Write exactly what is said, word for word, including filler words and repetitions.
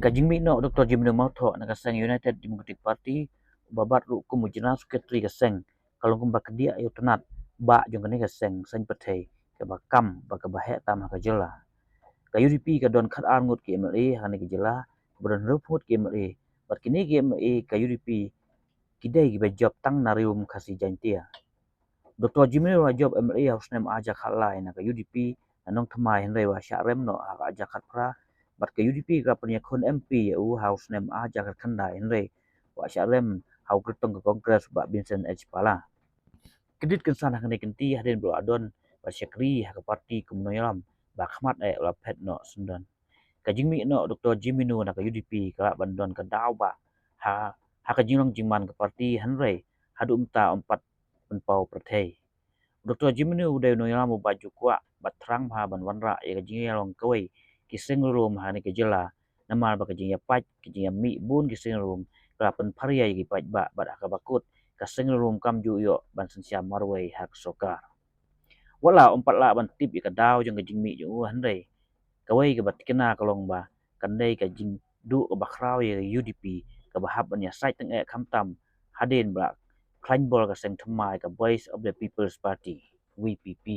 Ka jingmih noh Doktor Jiminu Mawthoh na ka seng United Democratic Party, uba bat ruh kum u General Secretary ka seng, ka long kumba kdiah ïa u tnat bah jong kane ka seng saiñ pyrthei kaba kam bad kaba heh tam ha ka jylla. Ka U D P ka don khatar ngut ki M L A ha kane ka jylla, kaba don hynriewphew ngut ki M L A, bad kine ki M L A ka U D P ki dei kiba jop tang na Ri-um Khasi Jaiñtia. Doktor Jiminu la jop M L A ha u snem arhajar khatlai na ka U D P na Nongthymmai, hynrei la shah rem noh ha ka arhajar khatphra, bad ka U D P ka la pynïakhun M P ïa u ha u snem arhajar khatkhyndai, hynrei la shah rem ha u kyrtong ka Congress Bah Vincent H Pala. Kyndit kynsan ha kane ka kynti, hadien ba la don bad shakri ha ka party kum u nongïalam, ba khmat eh la phet noh syndon. Ka jingmih noh Doktor Jiminu na ka U D P ka lah ban don ka daw ba ha, ha ka jinglong jingman ka party, hynrei haduh mynta um pat pynpaw pyrthei. Doktor Jiminu u dei u nongïalam uba ju kwah bad thrang bha ban wanrah ïa ka jingïalong kawei ki seng Ri-um ha kane ka jylla, namar ba ka jingïapait, ka jingïamih bun ki seng Ri-um ka la pynpharia ïa ki paidbah, bad ha kaba kut ka seng Ri-um kam ju ïoh ban synshar marwei ha ka sorkar. Wat la um pat lah ban tip ïa ka daw jong ka jingmih jong u, hynrei kawei kaba thikna ka long ba kan dei ka jingduh kaba khraw ïa ka U D P, kaba hap ban ïasaid tyngeh khamtam hadien ba la khlaiñ bor ka seng thymmai ka Voice of the People's Party, V P P.